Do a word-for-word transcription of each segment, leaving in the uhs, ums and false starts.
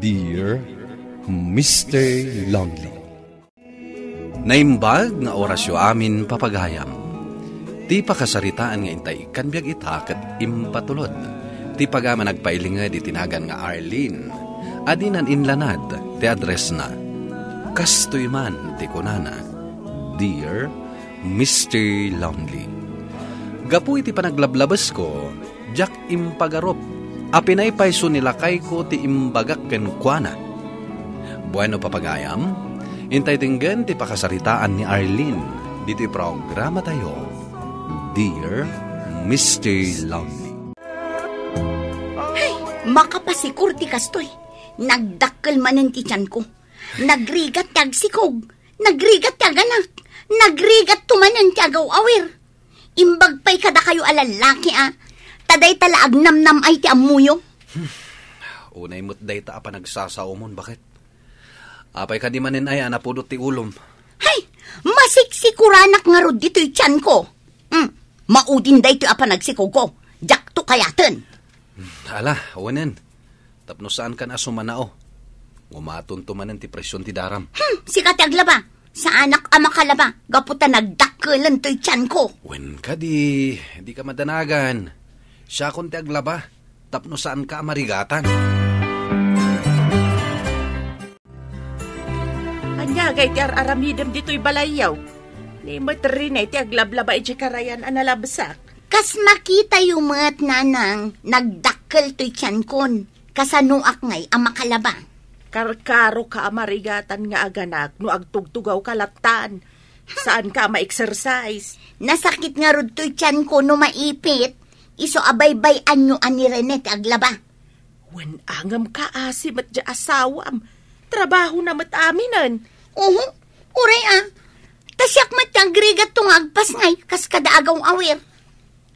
Dear Mister Lonely. Naimbag nga orasyo amin, papagayam. Ti pakasaritaan nga intay ikkan biag ita ket impatulod ti pagayam a nagpailinged iti nagan nga Arlene. Adinan inlanad ti addressna. Kastoy man ti kunana, "Dear Mister Lonely, gapu iti panaglablabesko, diak impagarup a pinaypayso ni lakayko ti imbagak kenkuana." Bueno, papagayam, intay denggen ti pakasaritaan ni Arlene ditoy programatayo, Dear Mister Lonely. Ay, makapasikur ti kastoy. Nagdakkel manen ti tianko. Nagrigat ti agsikog. Nagrigat ti aganak. Nagrigat to manen ti agaw-awir. Imbag pay kadakayo a lallaki, a. Ta dayta la agnamnam-ay ti ammoyo. Unay met dayta a panagsasaomon, baket. Apay kadi manen ay a napudot ti ulom? Hay, masiksikoranak ngarud ditoy tianko. Hmm, maudin daytoy a panagsikogko. Diakto kayaten. Ala, awanen. Tapno saankan a sumanao. Ngumatonto manen ti presion ti daram. Hmm, sika ti aglaba. Saanak a makalaba gapu ta nagdakkelan toy tianko. Wen kadi, dika madanagan. Siakon ti aglaba, tapno saanka a marigatan. Ania ngay ti ar-aramidem ditoy balayyo? Ni met Rene ti aglablaba idiay karayan a nalabsak. Kas makitayo met, nanang, nagdakkel toy tiankon. Kasanoak ngay a makalaba? Karkaroka a marigatan nga aganak no agtugtugawka lattan. Saanka a ma-exercise. Nasakit ngarud toy tianko no maipit. Isu a baybay-anyo a ni Rene ti aglaba. Wen angem kaasi met diay asawam. Trabahona met aminen. Uhu, uray a. Ta siak met ti agrigatto nga agpasngay kas kada agaw-awir.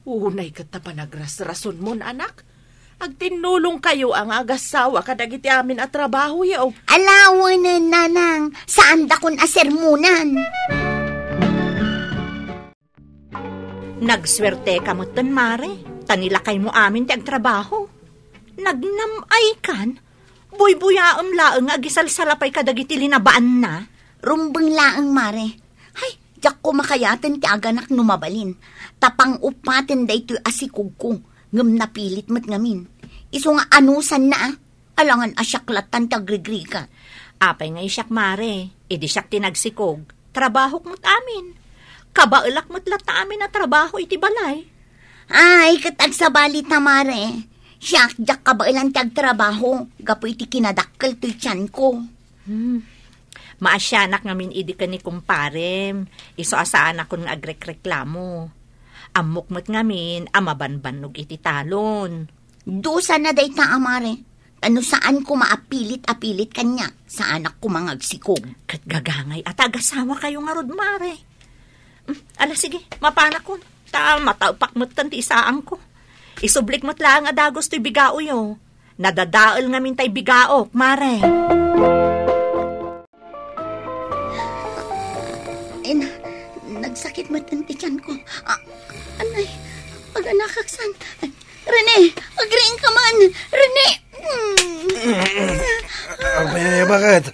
Unay ket ta panagrasrasonmon, anak. Agtinnulongkayo a nga agassawa kadagiti amin a trabahoyo. Ala wen, nanang, saandakon a sermonan. Nagsuerteka metten, Mare, ta ni lakaymo amin ti agtrabaho. Nagnam-aykan, buybuyaem laeng nga agisalsalapay kadagiti linabaanna. Rumbeng laeng, Mare. Hay, diakko makayaten ti aganak no mabalin. Ta pang-uppaten daytoy a sikogko, ngem napilit met ngamin. Isu nga anusanna, a. Alangan a siak lattan ti agrigrigat. Apay nga siak, Mare? Idi siak ti nagsikog, trabahok met amin. Kabaelak met latta amin a trabaho iti balay. Ay, ket agsabali ta, Mare. Siak, diak kabaelan ti agtrabaho gapu iti kinadakkel toy tianko. Hmm. Maasianak ngamin idi ken ni kumparem, isu a saanakon nga agrekreklamo. Ammok met ngamin a mabanbannog iti talon. Dusana dayta a, Mare. Ta no saan koma a pilit a pilit kaniak, saanak koma nga agsikog. Ket gagangay a ta agasawakayo ngarud, Mare. Hmm, ala, sige, mapanakon. Ta mataepak metten ti isaangko. Isublik met laeng a dagus toy bigaoyo. Nadadael ngamin tay bigaok, Mare. Ay na, nagsakit met ti tianko. Ah, anay, aganakak san. Rene, agriingka man. Rene! Hmm. Apay, baket?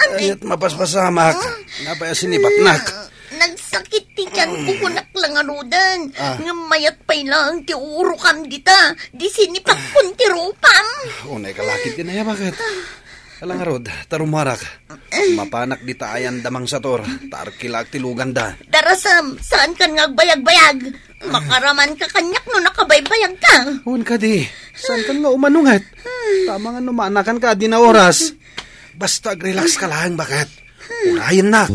Anay. Ayat mapaspasamak. Napay a sinipatnak. Nagsakit ti tianko, kunak la ngaruden. Ah. Ngem mayat pay laeng ti uurokam dita. Di sinipatkon ti rupam. Unay ka lakit, inay, baket? Ala ngarud, ta rumarak. Mapanak dita ayan da Mang Sator, ta arkilaak ti luganda. Darasem, saankan nga agbayagbayag. Makaramanka kaniak no nakabaybayagka. Wen kadi, saankan nga umanunget. Tama nga no maanakanka a dina oras. Basta agrelax ka laeng, baket. Urayennak.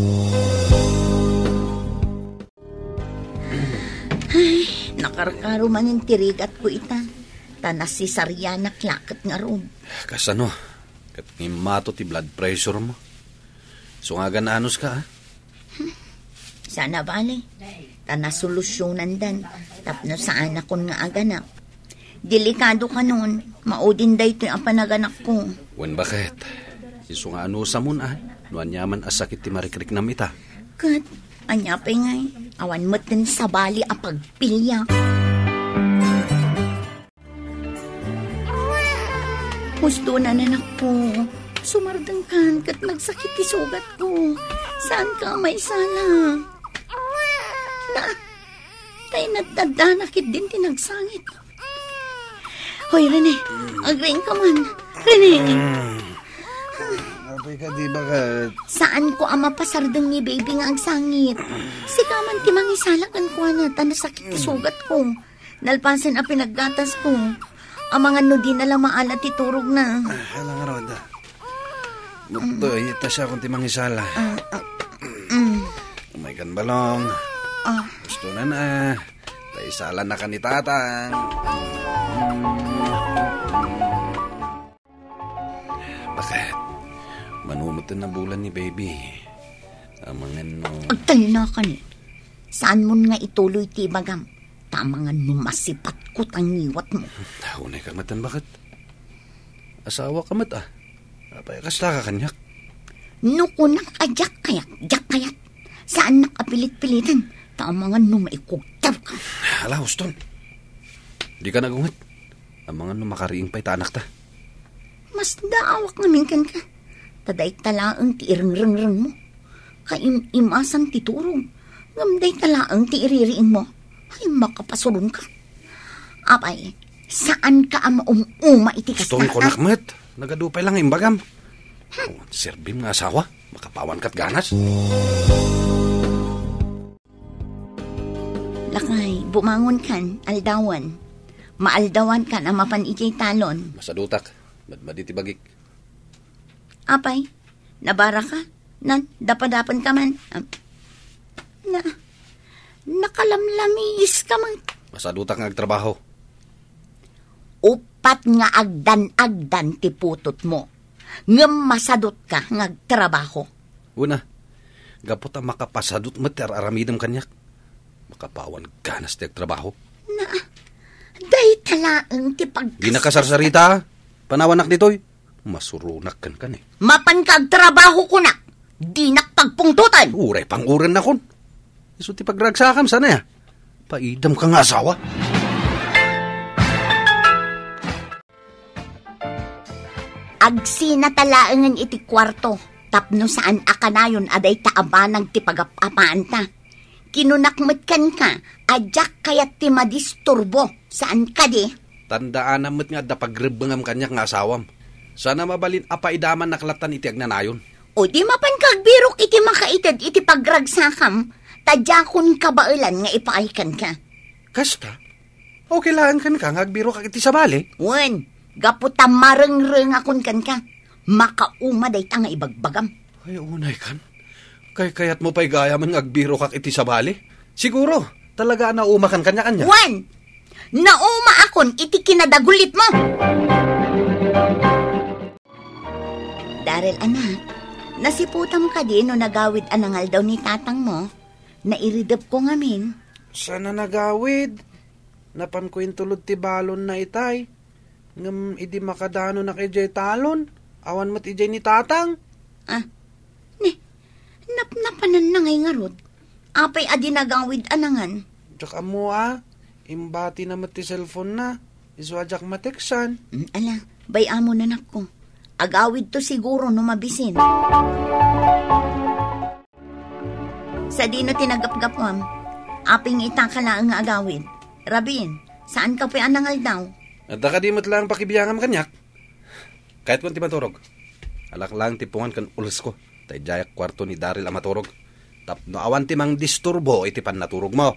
Ay, nakarkaro manen ti rigatko ita. Ta nasisarianak la ket ngarud. Kasano? Ket ngimmato ti blood pressure mo. Isu nga agan-anos ka, a? Saan a bale. Ta nasolusyonandan tapno saanakon nga aganak. Delikado kanon, maudin daytoy a panaganakko. Wen, baket? Isu nga anusamon, a, no aniaman a sakit ti marikriknam ita. Ket, ania pay ngay, awan metten sabali a pagpiliak. Gusto na, anakko. Sumardengkan ket nagsakit ti sugatko. Saanka a maisala. Na, tay naddaddana ketdin ti nagsangit. Hoy, Rene, agriingka man. Rene! Apay ka, di ba ka... Saanko a mapasardeng ni baby nga agsangit. Sika man ti mangisala kenkuana ta nasakit ti sugatko. Nalpasen a pinaggatasko. Amangan no dina la maala ti turogna. Ah, ala ngarud. Muttoy, ita siya kung ti mangisala. Ah, ah, mm. Umay kan balong. Ah. Gusto na na. Tay sala na ka ni tatang. Bakit? Manumot na bulan ni baby. Amangan no... Agtalna ka ni. Saan mo nga ituloy ti ibagam? Tamangan no masipatko ta ngiwat mo. Unay ka matan, bakit? Asawa ka met, ah. Apay, kasta ka kaniak? No kunak a diak kayat, diak kayat. Saannak a pilit-pilitan. Tamangan no maikugtaw ka. Ala, Houston. Di ka nagunget. Amangan no makariing pay ta anakta. Mas daawak ngamin kenka. Ta dayta laeng ti irengrengreng mo. Kaim-imasan ti turog. Ngem dayta laeng ti iririing mo. Ay, makapasulon ka. Apay, saan ka a maum-uma iti kasta? Stone ko nak met. Nagadu pay lang imbagam. Oh, serbim nga asawa. Makapawan kat ganas. Lakay, bumangon kan, aldawan. Maaldawan kan a mapan idiay talon. Masadutak. Madmadi ti bagik. Apay, nabara ka? Nan, dapadapan ka man. Am, na, nakalamlamis ka man. Masadutak nga agtrabaho. Upat nga agdan-agdan ti putot mo. Ngem masadut ka nga agtrabaho. Una, gapu ta makapasadut met ti ar-aramidem kaniak. Makapawan ganas ti agtrabaho. Na, dayta laeng ti pagkas- Di nakasarsarita. Panawanak ditoy. Masuronak kenka ni. Mapan ka agtrabaho kunak. Dinak pagpungtotan. Uray pang-uren nakon. Isu ti pagragsakam sana ya. Paidam ka nga asawa. Agsina ta laengen iti kuarto, tapno saan a kanayon a dayta a banag ti pagap-apaanta. Kinunak met kenka a diak kayat ti madisturbo, saan kadi? Tandaanam met nga adda pagrebbengam kaniak nga asawam. Sana mabalin a paidamannak lattan iti agnanayon. O di mapan ka agbirok iti makaited iti pagragsakam, ta diakon kabaelan nga ipaay kenka. Kasta? Okay laeng kenka nga agbirokak iti sabali? Wen, gapu ta marengrengakon kenka. Makauma dayta nga ibagbagam. Ay, unay kan. Kaykayat mo pay gayam nga agbirokak iti sabali? Siguro, talaga a naumakan kaniak ania? Wen, naumaakon iti kinadagulit mo. Daryl, anak, nasiputam kadi no nagawid a nangaldaw ni tatang mo? Nairidepko ngamin. Saan a nagawid? Napanko intulod ti balonna itay. Ngem idi makadanonak idiay talon, awan met idiay ni tatang. Ah, ni, napnapananna ngay ngarud. Apay a di nagawid a nangan? Diak ammo a, imbatina met ti cellphone-na. Isu a diak mateksan. Mm, ala, bay-amon, anakko. Agawidto siguro no mabisin. Sadino ti nagapgapuam? Apay nga itaka laeng nga agawid? Rabin, saanka pay a nangaldaw? Adda kadi met laeng pakibiangam kaniak? Kayatko ti maturog. Alak laeng ti pungan ken ulesko, ta idiayak kuarto ni Daryl a maturog. Tapno awan ti mangdisturbo iti pannaturogmo.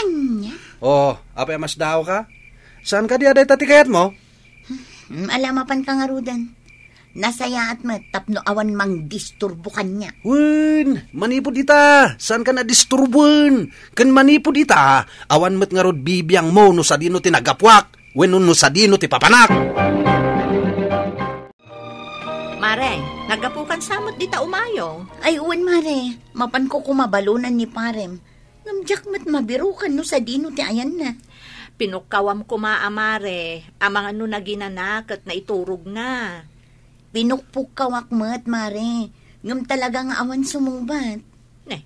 Ania? Oh, apay a masdaawka? Saan kadi a dayta ti kayatmo? Hmm, ala, mapan ka ngaruden. Nasayaat met tapno awan mangdisturbo kaniak. Wen, manipud ita, saanka a disturboen. Ken manipud ita, awan met ngarud bibiangmo no sadino ti naggapuak, wenno no sadino ti papanak. Mare, naggapukan sa met dita umayo? Ay, wen, mare. Mapanko koma balonan ni parem. Ngem diak met mabirokan no sadino ti ayanna. Pinukkawam koma a mare, amangan no naginana ket naiturogna. Pinukpukkawak met, mare, ngem talaga nga awan sumungbat. Ne,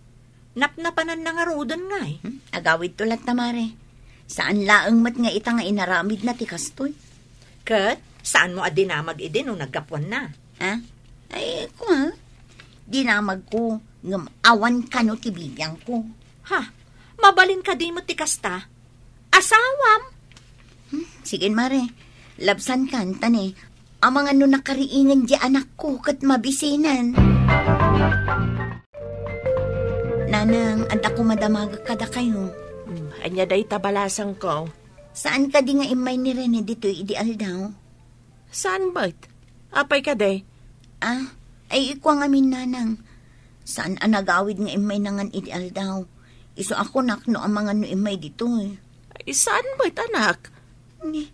napnapananna ngaruden ngay. Hmm? Agawidto latta, mare. Saan laeng met nga ita nga inaramidna ti kastoy. Ket Saanmo a dinamag idi no naggapuanna? Ha? Ay, kua, dinamagko, ngem awan kano ti bibiangko. Ha? Mabalin kadi met ti kasta? Asawam? Hmm, sige, Mare. Labsankan, ta ne, amangan no nakariingen diay anakko ket mabisinen. Nanang, adda koma damagek kadakayo. Hmm, ania dayta balasangko? Saan kadi nga immay ni Rene ditoy idi aldaw? Saan met? Apay kadi? Ah, ay, ikua ngamin, Nanang. Saan a nagawid nga immay nangan idi aldaw. Isu a kunak no amangan no immay ditoy. Ay, saan met, anak? Ni,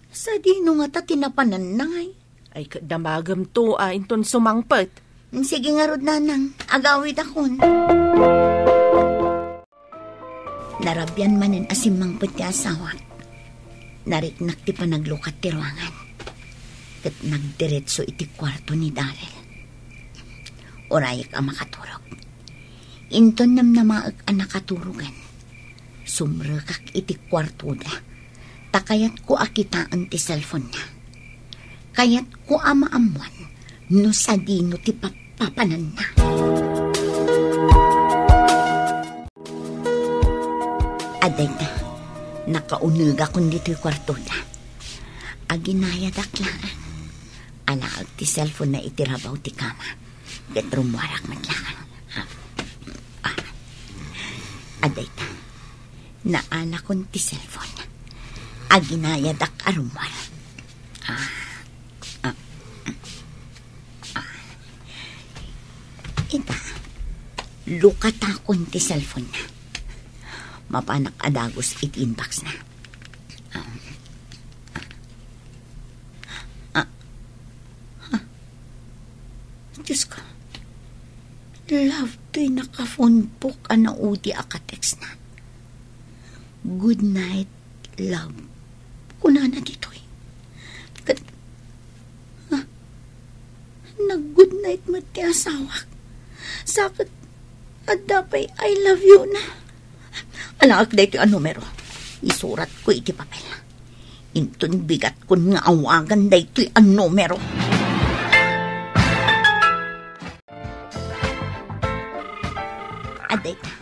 sadino ngata ti napanannay? Ay, ket damagem to a inton sumangpet. Sige ngarud, Nanang. Agawidakon. Narabian manen a simmangpet ti asawak. Nariknak ti panaglukat ti ruangan. Ket nagdiretso iti kuarto ni Daryl. Urayek a makaturog. Inton namnamaek a nakaturogen, sumrekak iti kuartoda. Ta kayatko a kitaen ti cellphone-na. Kayatko a maammuan no sadino ti papapananna. Adayta, nakaunegakon ditoy kuartoda. Aginayadak laeng. Alaek ti cellphone-na iti rabaw ti kama. Ket rummuarak met laeng. Ah, adayta, naalakon ti cellphone. Aginayadak a rummuar. Ah, ah, ah. Ita, lukatakon ti cellphone-na. Mapanak a dagus iti inbox-na. Ah, ah, ah. Ah. Diyos ko. Love toy naka-phone book a naudi a ka-text-na. "Good night, love," kunana ditoy. Ket, ah, nag-good night met ti asawak. Sa ket, adda pay "I love you" na. Alaek daytoy a numero. Isuratko iti papel. Inton bigatkon nga awagan daytoy a numero. Adayta,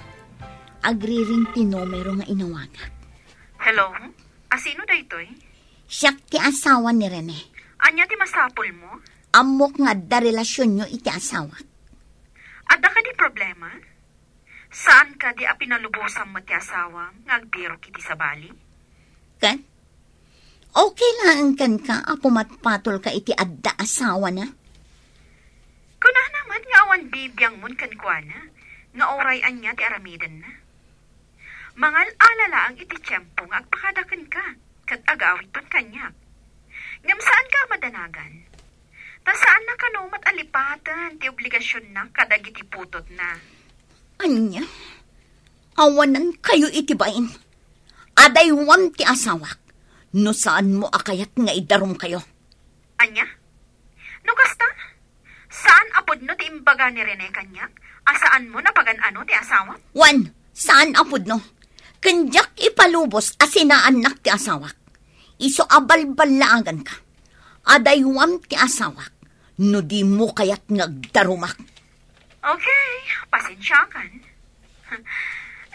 agriring ti numero nga inawagak. Hello? Asino daytoy? Siak ti asawa ni Rene. Ania ti masapulmo? Ammok nga adda relasionyo iti asawak. Adda kadi problema? Saan kadi a pinalubosam met ti asawam nga agbirok iti sabali? Ken? Okay laeng kenka a pumatpatolka iti adda asawana? Kunana met nga awan bibiangmon kenkuana, nga uray ania ti aramidenna. Mangal-ala laeng iti tiempo nga agpakada kenka, ket agawidton kaniak. Ngem saanka a madanagan. Ta saanna kano met a lipaten ti obligasionna kadagiti putotna. Ania? Awanankayo iti bain. Adaywam ti asawak, no saanmo a kayat nga idarumkayo. Ania? No kasta, saan a pudno ti imbaga ni Rene kaniak a saanmo a pagan-ano ti asawam? Wen, saan a pudno. Ken diak ipalubos a sinaannak ti asawak. Isu a balballaaganka. Adaywam ti asawak, no dimo kayat nga agdarumak. Okay, pasensiakan.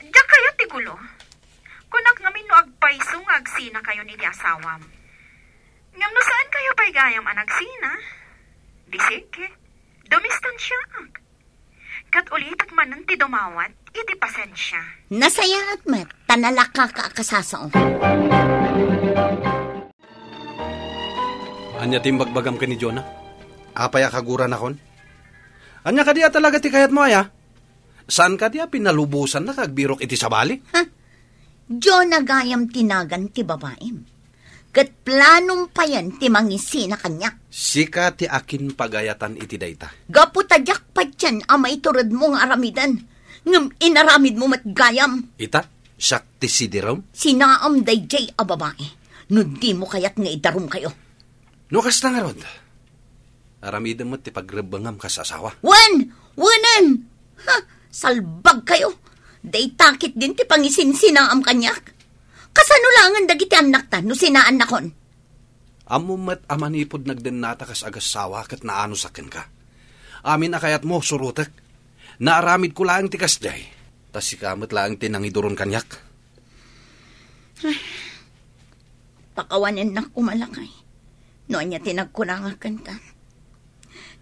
Diak kayat ti gulo. Kunak ngamin no agpayso nga agsinakayon iti asawam. Ngem no saankayo pay gayam a nagsina, di sige, dumistansiaak. Ket ulitek manen ti dumawat iti pasensia. Nasayaat met, ta nalakaka a kasasao. Ania ti imbagbagam ken ni Jonah? Apay a kaguranakon? Ania kadi a talaga ti kayatmo, aya? Saan kadi a pinalubosannak nga agbirok iti sabali? Ha? Jonah gayam ti nagan ti babaim. Ket planom payen ti mangisina kaniak. Sika ti akinpagayatan iti dayta. Gapu ta diak patien a maituredmo nga aramiden, ngem inaramidmo met gayam. Ita, siak ti sidirom? Sinaam daydiay a babai, no dimo kayat nga idarumkayo. No kasta ngarud, aramidem met ti pagrebbengam kas asawa. Wen! Wenen! Ha? Salbagkayo! Dayta ketdin ti pangisinsinaam kaniak? Kasano laengen dagiti annakta no sinaannakon? Ammom met a manipud nagdennata kas agassawa ket naanusak kenka. Amin a kayatmo, surotek. Naaramidko laeng ti kasdiay. Ta sika met laeng ti nangiduron kaniak. Pakawanennak koma, lakay, no ania ti nagkunangak kenka.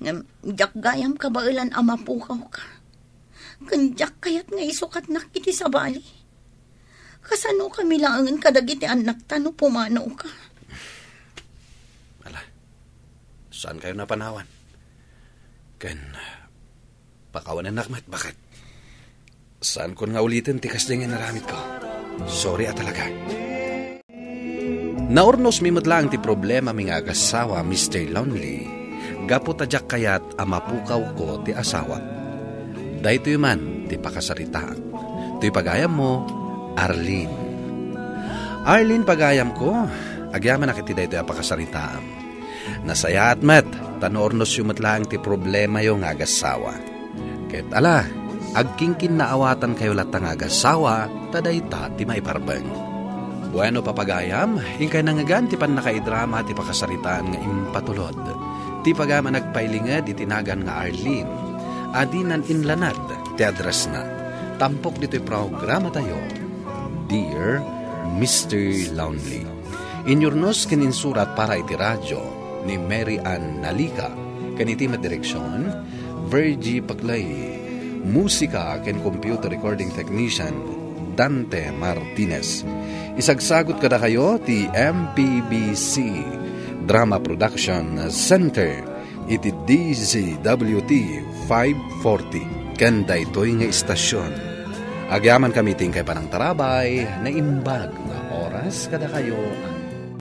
Ngem diak gayam kabaelan a mapukawka. Ken diak kayat nga isukatnak iti sabali. Kasano kami laengen kadagiti annakta no pumanaw ka? Ala, saan kayo napanawan? Ken pakawanennak met, baket. Saan kon nga uliten ti kasdi nga inaramid ko. Sorry a talaga. Naurnosmi met laeng ti problemami nga agassawa, Mister Lonely, gapu ta diak kayat a mapukawko ti asawak. Daytoy man ti pakasaritaak. Toy pagayammo, Arlene. Arlene, pagayamko, agyamanak iti daytoy a pakasaritaam. Nasayaat met, ta naurnosyo met laeng ti problemayo nga agassawa. Ket ala, agkinkinnaawatan kayo latta nga agassawa, ta dayta ti maiparbeng. Bueno, papagayam, inkay nangngegan ti pannakaidrama ti pakasaritaan nga impatulod. Ti pagayam a nagpailinged iti nagan nga Arlene, a dinan inlanad ti addressna. Tampok ditoy programatayo, Dear Mister Lonely. Inyurnos ken insurat para iti radio ni Mary Ann Nalica, ken iti met direksion, Virgie Paclay. Musika ken computer recording technician, Dante Martinez. Isagsagot kadakayo ti M P B C Drama Production Center iti D Z W T five forty ken daytoy nga istasyon. Agyamankami ti inkay panangtarabay, naimbag nga oras kadakayo.